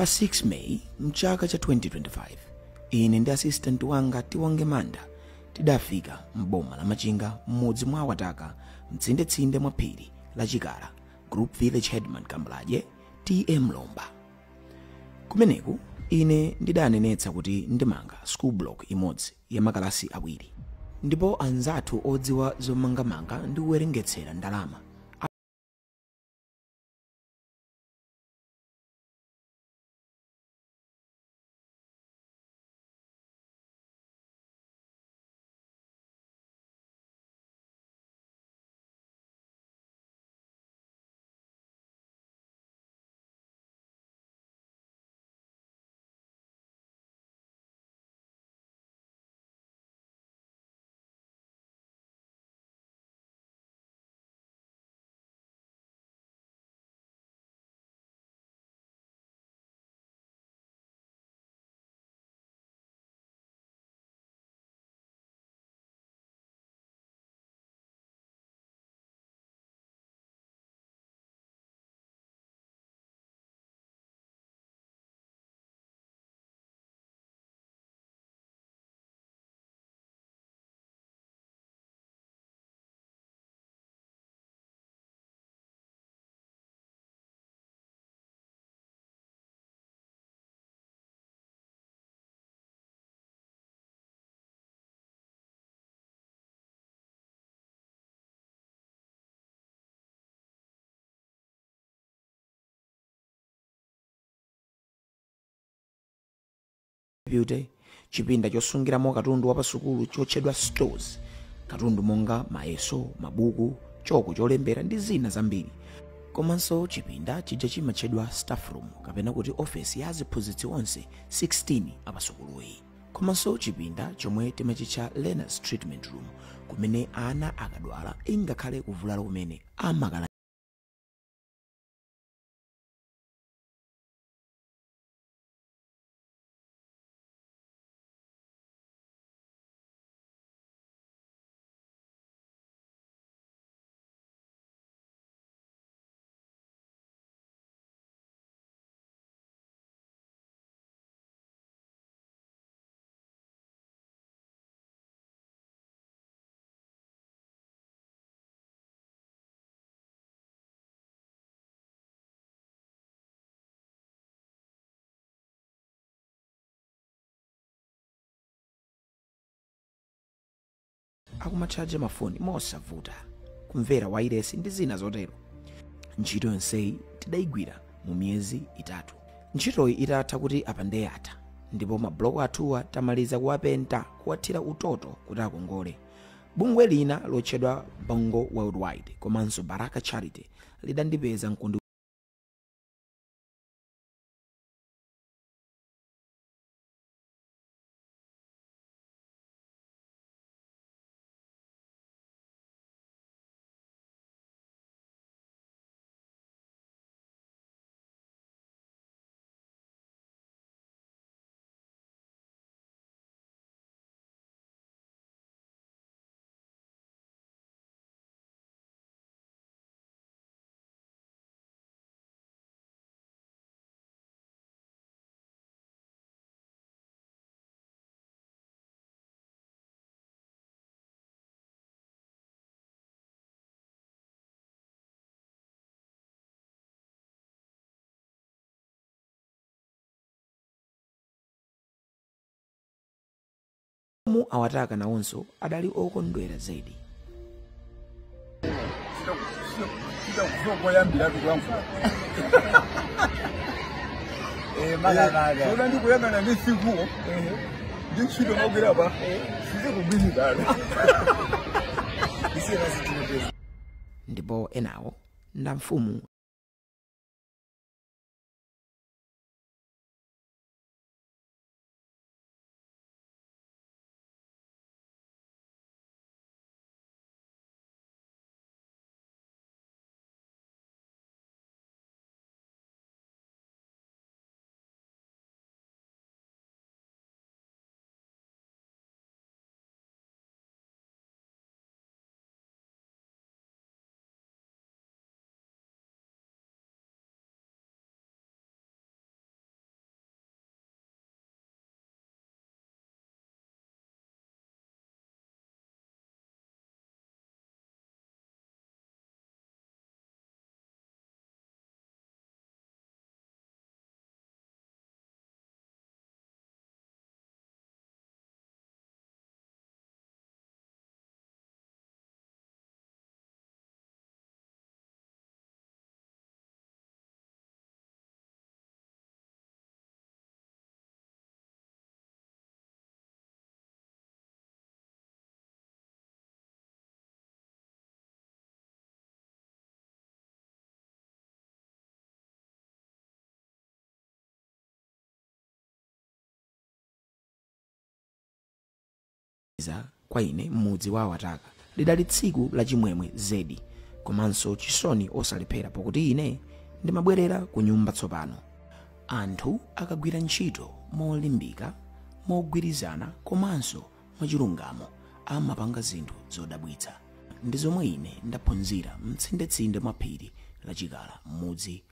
Pa 6 May mchaka cha 2025, ine ndi assistant wanga Tiwonge Manda tidafika m'boma la Machinga, m'mudzi mwa Wataka, mtsindetsinde mwa phiri la Chikala, Group Village Headman Kambulaje, TM Lomba. Kumeneku ine ndidanenetsa kuti ndimanga school block imodzi ya makalasi awiri, ndipo anzathu odziwa zomangamanga ndi kuwerengetsera ndalama beauty, chipinda chosungiramo katundu wa pasukulu chotchedwa stores, katundu monga mayeso, mabuku, choko cholembera ndi zina zambiri, komanso chipinda chija chimatchedwa staff room kapena kuti ofesi ya aziphunzitsi onse 16 apasukuluyi, komanso chipinda chomwe timachitcha learners treatment room, kumene ana akadwala ingakhale kuvulala kumene amakala akumatchaja mafoni mosavuta, kumvera wairesi ndi zina zotero. Ntchito yonseyi tidayigwira mu miyezi 3. Ntchitoyi itatha kuti apande yatha, ndipo mabloko athuwa tamaliza kuwapenta, kuwathira utoto kuti akongole. Bungwe lina lotchedwa Bongo Worldwide komanso Baraka Charity lidandipeza mkundi mu awataka nawonso adali okondwera zaidi. Ndipo enawo nda mfumu Kwa ine, m'mudzi wa Awataka lidali tsiku lachimwemwe zedi komanso chisoni osalephera, pakuti ine ndimabwerera ku nyumba tsopano. Anthu akagwira ntchito molimbika, mogwirizana komanso mwachilungamo, amapanga zinthu zodabwitsa. Ndi zomwe ine ndaphunzira mtsindetsinde mwa phiri la Chikala, m'mudzi